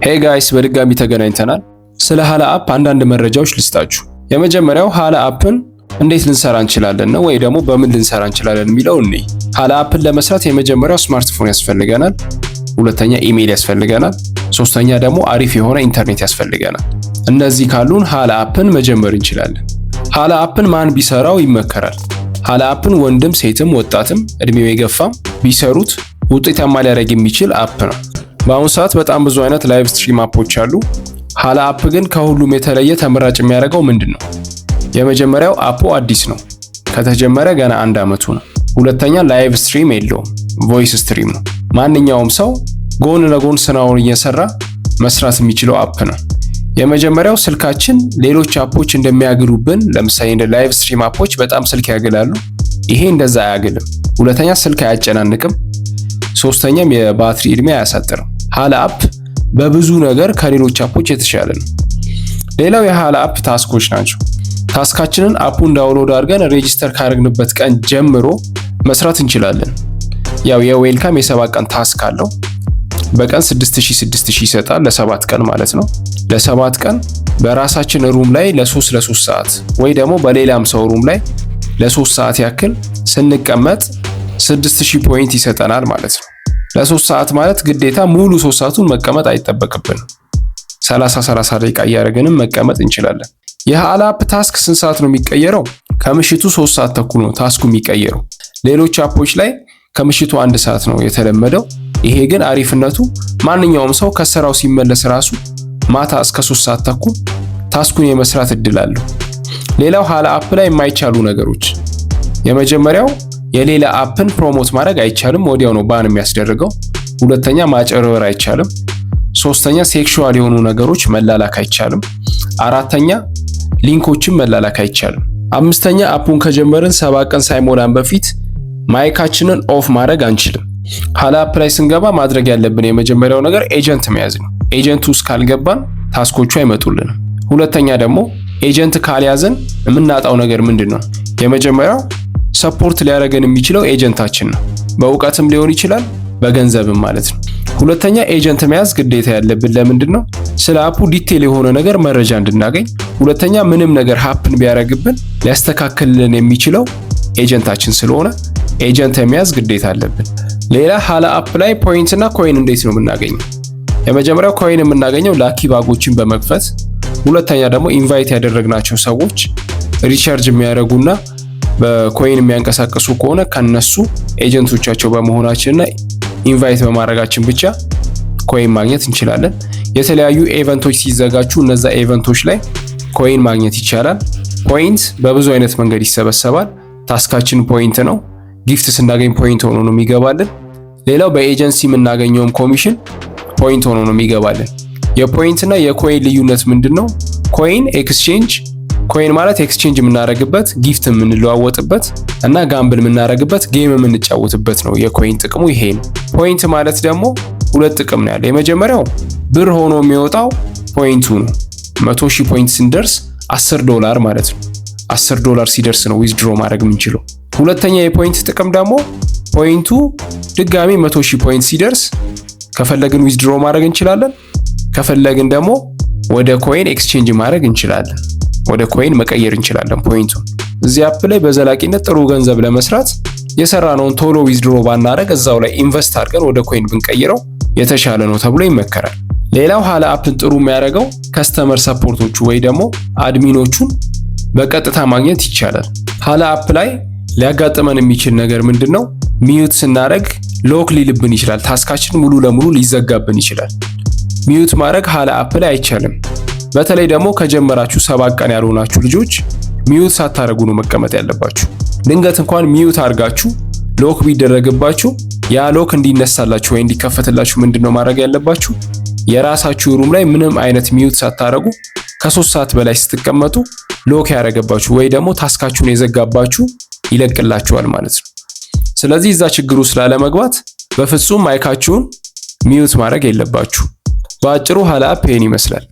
Hey guys፣ በድጋሚ ተገናኝተናል። ስለ ሀላ app አንዳንድ መረጃዎች ልስጣችሁ። የመጀመሪያው ሀላ app ን እንዴት ልንሰራ እንችላለን ነው ወይ ደግሞ በምን ልንሰራ እንችላለን የሚለው እኔ ሀላ app ን ለመስራት የመጀመሪያው ስማርትፎን ያስፈልገናል። ሁለተኛ ኢሜይል ያስፈልገናል። ሶስተኛ ደግሞ አሪፍ የሆነ ኢንተርኔት ያስፈልገናል። እነዚህ ካሉን ሀላ app ን መጀመር እንችላለን። ሀላ app ን ማን ቢሰራው ይመከራል? ሀላ app ን ወንድም ሴትም ወጣትም እድሜው የገፋም ቢሰሩት ውጤታማ ሊያደርግ የሚችል app ነው። በአሁኑ ሰዓት በጣም ብዙ አይነት live stream app ኦች አሉ። ሀላ app ግን ከሁሉም የተለየ ተመራጭ የሚያደርገው ምንድን ነው? የመጀመሪያው app ኡ አዲስ ነው፣ ከተጀመረ ገና አንድ አመቱ ነው። ሁለተኛ live stream የለውም፣ voice stream ነው። ማንኛውም ሰው ጎን ለጎን ስራውን እየሰራ መስራት የሚችለው app ነው። የመጀመሪያው ስልካችን ሌሎች app ኦች እንደሚያግሉብን፣ ለምሳሌ እንደ live stream app ኦች በጣም ስልክ ያግላሉ። ይሄ እንደዛ አያግልም። ሁለተኛ ስልክ አያጨናንቅም። ሶስተኛም የባትሪ እድሜ አያሳጥርም። ሀላ app በብዙ ነገር ከሌሎች app ኦች የተሻለ ነው። ሌላው የሀላ app task ኦች ናቸው። Task ኣችንን app ኡን download አድርገን register ካደረግንበት ቀን ጀምሮ መስራት እንችላለን። ያው የ welcome የ7 ቀን task አለው። በቀን 6000 6000 ይሰጣል ለ7 ቀን ማለት ነው። ለ7 ቀን በራሳችን room ላይ ለ3 ለ3 ሰዓት ወይ ደግሞ በሌላም ሰው room ላይ ለ3 ሰዓት ያክል ስንቀመጥ 6000 point ይሰጠናል ማለት ነው። ለ3 ሰዓት ማለት ግዴታ ሙሉ 3 ሰዓቱን መቀመጥ አይጠበቅብንም። 30 30 ደቂቃ እያደረግንም መቀመጥ እንችላለን። የሀላ app task ስንት ሰዓት ነው የሚቀየረው? ከምሽቱ 3 ሰዓት ተኩል ነው task ኡ የሚቀየረው። ሌሎች app ኦች ላይ ከምሽቱ 1 ሰዓት ነው የተለመደው። ይሄ ግን አሪፍነቱ ማንኛውም ሰው ከስራው ሲመለስ ራሱ ማታ እስከ 3 ሰዓት ተኩል task ኡን የመስራት እድል አለው። ሌላው ሀላ app ላይ የማይቻሉ ነገሮች፣ የመጀመሪያው የሌላ app ን promote ማድረግ አይቻልም፣ ወዲያው ነው ban የሚያስደርገው። ሁለተኛ ማጭበርበር አይቻልም። ሶስተኛ sexual የሆኑ ነገሮች መላላክ አይቻልም። አራተኛ link ኦችን መላላክ አይቻልም። አምስተኛ app ኡን ከጀመርን 7 ቀን ሳይሞላን በፊት mic ኣችንን off ማድረግ አንችልም። ሀላ app ላይ ስንገባ ማድረግ ያለብን የመጀመሪያው ነገር agent መያዝ ነው። Agent ውስጥ ካልገባን task ኦቹ አይመጡልንም። ሁለተኛ ደግሞ agent ካልያዝን የምናጣው ነገር ምንድን ነው? የመጀመሪያው support ሊያደርገን የሚችለው agent ኣችን ነው። በእውቀትም ሊሆን ይችላል፣ በገንዘብም ማለት ነው። ሁለተኛ agent መያዝ ግዴታ ያለብን ለምንድን ነው? ስለ app ኡ detail የሆነ ነገር መረጃ እንድናገኝ። ሁለተኛ ምንም ነገር happen ቢያደርግብን ሊያስተካክልልን የሚችለው agent ኣችን ስለሆነ agent የመያዝ ግዴታ አለብን። ሌላ ሀላ app ላይ point እና coin እንዴት ነው የምናገኘው? የመጀመሪያው coin የምናገኘው lucky bag ኦችን በመክፈት፣ ሁለተኛ ደግሞ invite ያደረግናቸው ሰዎች recharge የሚያደርጉና በ coin የሚያንቀሳቅሱ ከሆነ ከነሱ agent ኦቻቸው በመሆናችንና invite በማድረጋችን ብቻ coin ማግኘት እንችላለን። የተለያዩ event ኦች ሲዘጋጁ እነዛ event ኦች ላይ coin ማግኘት ይቻላል። Point በብዙ አይነት መንገድ ይሰበሰባል። Task ኣችን point ነው። Gift ስናገኝ point ሆኖ ነው የሚገባልን። ሌላው በኤጀንሲ የምናገኘውም commission point ሆኖ ነው የሚገባልን። የ point እና የ coin ልዩነት ምንድን ነው? Coin exchange፣ coin ማለት exchange የምናደርግበት፣ gift የምንለዋወጥበት እና gamble የምናደርግበት፣ game የምንጫወትበት ነው። የ coin ጥቅሙ ይሄ ነው። Point ማለት ደግሞ ሁለት ጥቅም ነው ያለው። የመጀመሪያው ብር ሆኖ የሚወጣው point ኡ ነው። 100,000 point ስንደርስ 10 ዶላር ማለት ነው። 10 ዶላር ሲደርስ ነው withdraw ማድረግ የምንችለው። ሁለተኛ የ point ጥቅም ደግሞ point ኡ ድጋሚ 100,000 point ሲደርስ ከፈለግን withdraw ማድረግ እንችላለን። ከፈለግን ደግሞ ወደ coin exchange ማድረግ እንችላለን። ወደ coin መቀየር እንችላለን point ኡን። እዚህ app ላይ በዘላቂነት ጥሩ ገንዘብ ለመስራት የሰራነውን ቶሎ withdraw ባናረግ እዛው ላይ invest አድርገን ወደ coin ብንቀይረው የተሻለ ነው ተብሎ ይመከራል። ሌላው ሀላ app ን ጥሩ የሚያደርገው customer support ኦቹ ወይ ደግሞ admin ኦቹን በቀጥታ ማግኘት ይቻላል። ሀላ app ላይ ሊያጋጥመን የሚችል ነገር ምንድን ነው? Mute ስናደርግ lock ሊልብን ይችላል። Task ኣችን ሙሉ ለሙሉ ሊዘጋብን ይችላል። Mute ማድረግ ሀላ app ላይ አይቻልም። በተለይ ደግሞ ከጀመራችሁ 7 ቀን ያልሆናችሁ ልጆች mute ሳታደርጉ ነው መቀመጥ ያለባችሁ። ድንገት እንኳን mute አድርጋችሁ lock ቢደረግባችሁ ያ lock እንዲነሳላችሁ ወይ እንዲከፈትላችሁ ምንድን ነው ማድረግ ያለባችሁ? የራሳችሁ room ላይ ምንም አይነት mute ሳታደርጉ ከ3 ሰዓት በላይ ስትቀመጡ lock ያደረገባችሁ ወይ ደግሞ task ኣችሁን የዘጋባችሁ ይለቅላችኋል ማለት ነው። ስለዚህ እዛ ችግሩ ስላለመግባት በፍጹም mic ኣችሁን mute ማድረግ የለባችሁ። በአጭሩ ሀላ app ይሄን ይመስላል።